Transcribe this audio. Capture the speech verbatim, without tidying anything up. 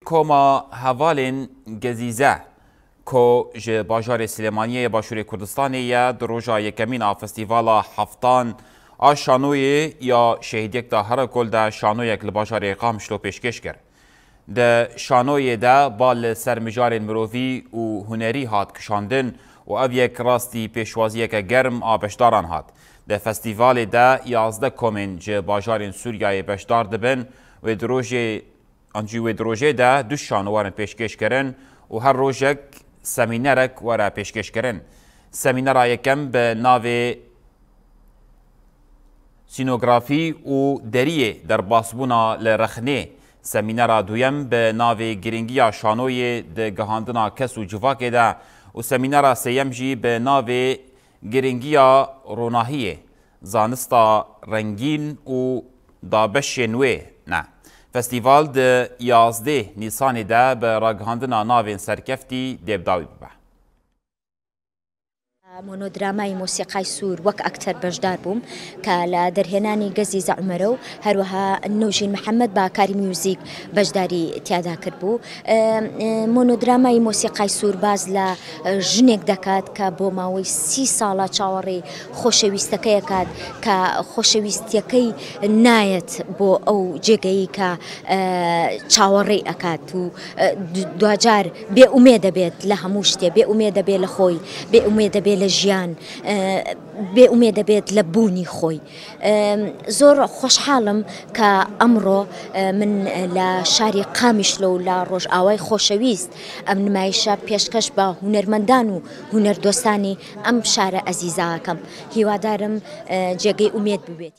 Koma Hevalên Gezîze, ku ji bajarê Silêmaniyê yê Başûrê Kurdistanê ye, di roja yekemîn a Festîvala Heftan a Şanoyê ya Şehîdiyek de Herekol de şanoyek li bajarê Qamişlo pêşkêş kir. Di şanoyê de bal li ser mijarên mirovî û hunerî hat kişandin û ev yek rastî pêşwaziyeke germ a beşdaran hat. Di festîvalê de yazdeh komên ji bajarên Sûriyeyê beşdar dibin. Wê di rojê An jî wê di rojê de du şano werin pêşkêşkirin û her rojek semînerek were pêşkêşkirin. Semînera yekem bi navê Sînografî û Deriyê Derbasbûna li Rexnê, semînera duyem bi navê Giringiya Şanoyê di Gihandina Kes û Civakê de û semînera sêyem jî bi navê Giringiya Ronahiyê, Zanista Rengîn û Dabeşên Wê ne. Festîval di yazdeh Nîsanê de bi ragihandina navên serkeftî dê bi dawî bibe. مۆنۆدرامای مۆسیقای سوور وەک ئەکتەر بەشدار بووم کە لە دەرهێنانی گەزیزە عومەرە و هەروەها نۆژین محەممەد بە کاری میوزیک بەشداری تیادا کردبوو. مۆنۆدرامای مۆسیقای سوور باز لە ژنێک دەکات کە بۆ ماوەی سی ساڵە چاوەڕێی خۆشەویستەکەی ئەکات کە خۆشەویستیەکەی نایەت بۆ ئەو جێگەی کە چاوەڕێی ئەکات و دواجار بێ ئومێ دەبێت لە هەموو شتێ، بێ ئومێ دەبێت لە خۆی، بێ ئومێ دەبێت لە ژیان، بێ ئومێ دەبێت لە بوونی خۆی. زۆر خۆشحاڵم کە ئەمڕۆ من لە شاری قامیشلۆ و لە ڕۆژئاوای خۆشەویست ئەم نمایشە پێشکەش بە هونەرمەندان و هونەردۆستانی ئەم شارە ئەزیزە ئەکەم. هیوادارم جێگەی ئومێد ببێت.